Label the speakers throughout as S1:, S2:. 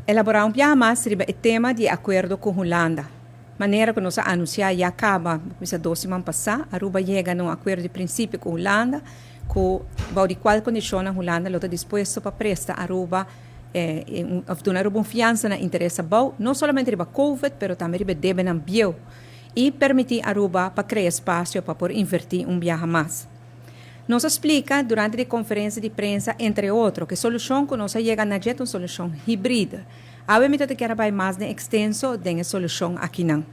S1: Elabora un biaha mas riba e tema di acuerdo cu Hulanda. Manera cu nos a anuncia ya caba, bisa 2 siman pasa, Aruba a yega na un acuerdo di principio cu Hulanda, cu bou di cual condicion Hulanda lo ta dispuesto pa presta Aruba of duna Aruba un fiansa na interes abou, no solamente riba COVID, pero tambe riba debenan bieu, y permiti Aruba pa crea espacio pa por inverti un biaha mas. Nos a splica durante e conferencia di prensa, entre otro, cu e solucion cu nos a yega na ta un solucion hibrido. Awe mi kier bay mas den extenso den e solucion akinan.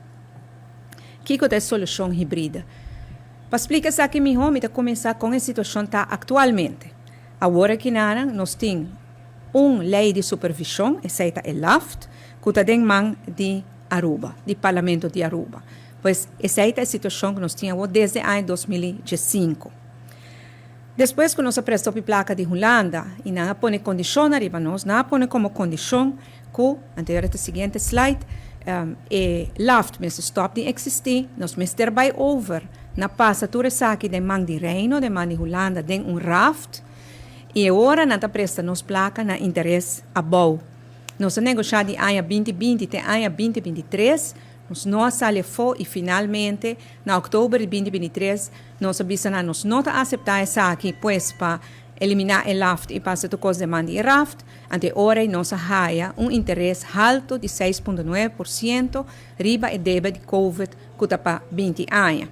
S1: Kico ta e solucion hibrido? Pa splica esaki miho, mi ta cuminsa cu e situacion ta actualmente. Awor akinan nos tin un ley di supervision, esey ta e LAFT, cu ta den man di Aruba, di Parlamento di Aruba. Pues esey ta e situacion cu nos tin desde aña 2015. Despues cu nos a presta placa di Hulanda y nan a pone condicion ariba nos, nan a pone como condicion cu, anterior e siguiente slide, e LAFT mester stop di existi, nos mester bay over na pasa tur esaki den man di Reino, den man di Hulanda, den un RAFT, y awor nan ta presta nos placa na interes abou. Nos a negocia di aña 2020 te aña 2023, nos no a sali afo y finalmente na october di 2023 nos a bisa nos no ta acepta esaki, pues pa elimina e LAFT y pasa tur cos den man di RAFT, anto ora nos a haya un interes halto di 6,9% riba e debe di COVID cu ta pa 20 aña.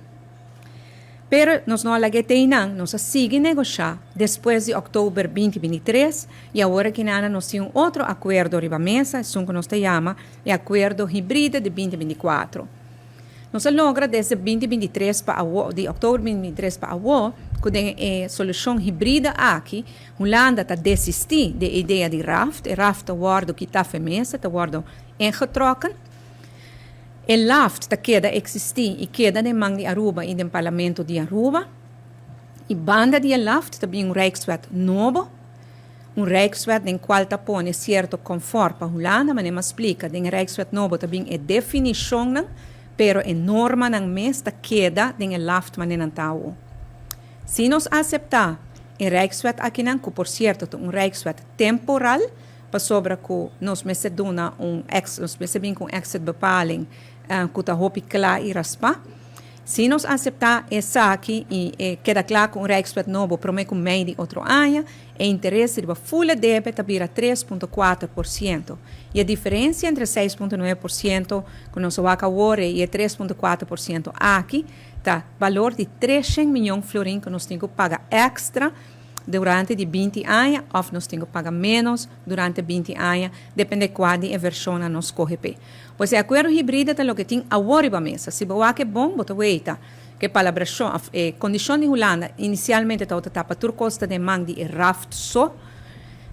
S1: Pero nos no a laga einan, nos a sigui negocia despues di october 2023 y awor akinan nos tin un otro acuerdo riba mesa, esun cu nos ta yama e acuerdo hibrido di 2024. Nos a logra desde 2023 pa di october 2023 pa awor, cu e solucion hibrido aki, Hulanda ta desisti di e idea di RAFT, e RAFT ta wordo kita for di mesa, ta wordo ingetrokken. E LAFT ta keda existi y keda den man di Aruba y den Parlamento di Aruba. Y banda di LAFT tambe un Rijkswet nobo, un Rijkswet den cual ta pone cierto comfort pa Hulanda, mas mi a splica, den Rijkswet nobo tambe e definicion, pero e normanan mes ta keda den e LAFT manera nan ta. Si nos acepta e Rijkswet akinan, cu por cierto un Rijkswet temporal, pasobra cu nos mester duna un ex, nos mester bin cu exit bepaling cu ta hopi cla y raspa. Si nos acepta esaki y keda cla cu un Rijkswet nobo prome cu mei di otro aña, e interes riba full debe ta bira 3,4%. Y e diferencia entre 6,9% cu nos a wak awor y 3,4% aki, ta valor di 300 miyon florin cu nos tin cu paga extra durante di 20 aña, of nos tin cu paga menos durante 20 aña, depende cua di e version nos scoge p'e. Pues e acuerdo hibrido ta loke tin awor riba mesa. Si bo wak bon, bo ta weita cu palabracion, condicion di Hulanda inicialmente ta pa tur cos ta den man di RAFT so.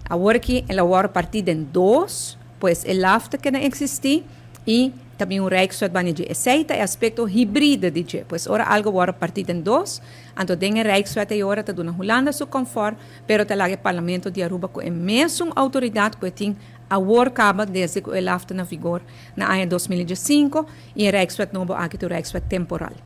S1: Awor cu el a wordo parti den dos, pues e LAFT ta keda existi y tambe un Rijkswet banda di esey ta e aspecto hibrido di dje. Pues ora algo wordo parti den dos, anto den e Rijkswet e ora ta duna Hulanda su comfort, pero ta laga Parlamento di Aruba cu e mesun autoridad cu tin awor caba desde cu e LAFT na vigor na aña 2015 y e Rijkswet nobo aki ta Rijkswet temporal.